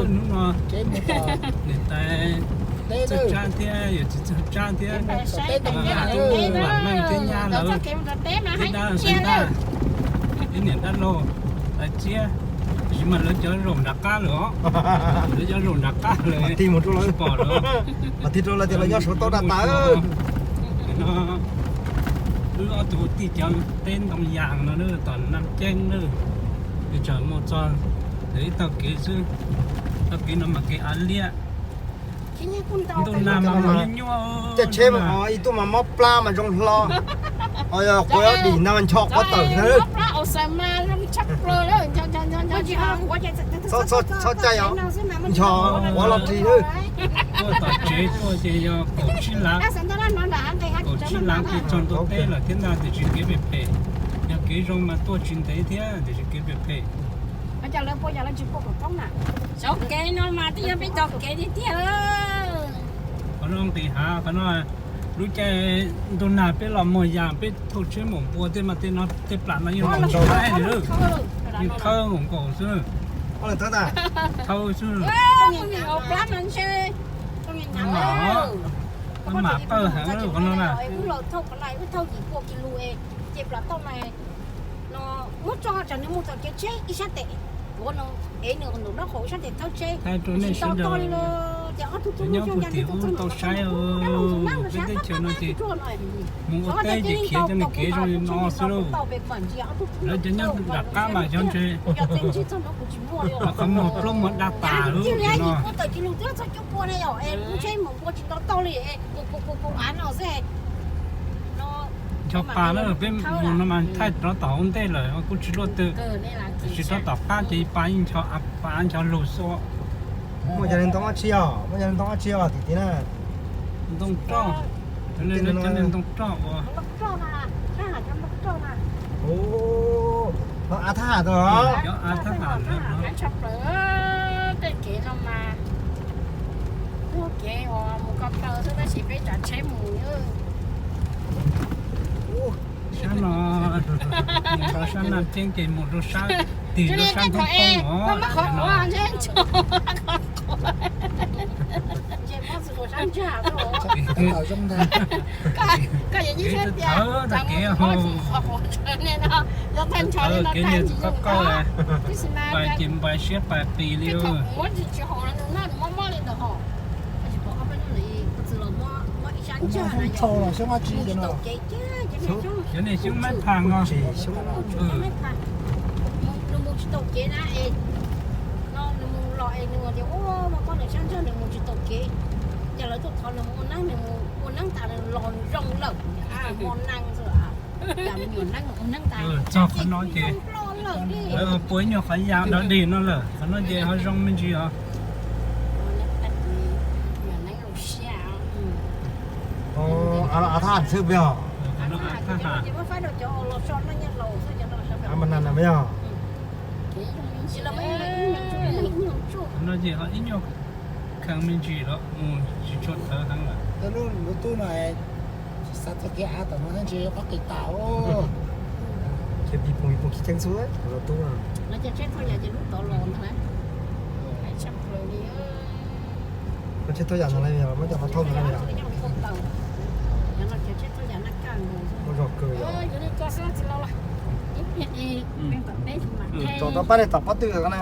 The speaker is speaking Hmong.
Hnub no niam tais txawj tsab thiab yawm txiv txawj tsab thiab, tus vam meej thiab nyab lawv thiab dab xeev ntaj, ib niam dab laug lawv txiab, tab sis mas lawv cov zaum nram qab lawm os, lawv cov zaum nram qab lawm, tig mus rau lawv pom lawm, mas tig rau lawv tias lawv nyob saum toj dab tas. No wb ob tug tij cov teb ntoo yas no tom Nam Ceeb na, tseem mus txog ib taug kev xwb, taug kev no mas kev av liab. Ntuj nag mas nyuaj nyuaj, caij tsheb ib tug mas mob plab mas zoo hlo, ho yog quav dim no ncho quav tawm xwb. Txhob caij os, ncho quav los ris xwb. Tuaj tom tsev tuaj ces yog kaum tsib lab, kaum tsib lab kev txog ntua teb lawm thiab ntag, tiam sis kev phem phem. Yog kev zoo mas tuaj tsis ntev thiab, tiam sis kev phem phem. Sawv kev no mas twb yog peb cov kev tiag tiag. Qhov no nqis hav, qhov no lub caij ntuj nag peb los muag yas peb thauj tsheb mus npua tej mas tej no tej plam no yeej los tsis laib li, yeej thawb nkaus xwb, thawb xwb. Mam pawj heev qhov no na. Muab tso tsam nws mus tom kev tsheb ib sab tes, ua no ev nws nraum nraub qaum ib sab tes thawb tsheb, tsis tau toj li los ces ob tug tub muaj xyoo cas nws tau txog nws tau saib. Peb teb chaws no ces mus ua teb ces khiav cov niag kev zoo li no xwb lauj. Lawv cov nyob nram qab mas xyov ntshe lawv qhov muag plaub muag daj tas lub no. Ncho pas na, peb mus no mas thaij rov tom hauv ntej lawm kuj tsis luaj twg, tiam sis rov tom qab ces pas ncho, pas ncho lug xwb. Muaj cov ntoo dab tsi os, muaj cov ntoo dab tsi os tim tid na? Ntoo roj, cov ntoo roj uas av thab ham tau. Cov av thab ham. Tej kev no mas kuj kev uas mus ko taw xwb tab sis peb tsav tsheb mus. Sab no, sab Nam Ceeb ces mus rau sab, tig rau sab Ntoob Poob os. Kev thawv tag kev, thawv kev niag txawm qab qawj, pais ces pais siab pais qis li. Cov niag xyoob maib phaj no. Txog qhov no ces lawv pua ib nyuag qhov yas dog dig no lawm, qhov no ces ho zoo me ntsis os. Av thab ham xwb puas yog? No ces ho ib nyuag kheev me ntsis los mus tsis tshua thawv heev lawm. Lub tub no tsis xav txog kev av tom no ntsis qab qis tas. Ces pis pum pis pum khib ceeb xwb los tub no. Koj tsheb thauj yam no lawm, muab cov no thauj ntawd lawm yog? Muaj zog kawg yog. Tsom tau pab nej tom pob tw na.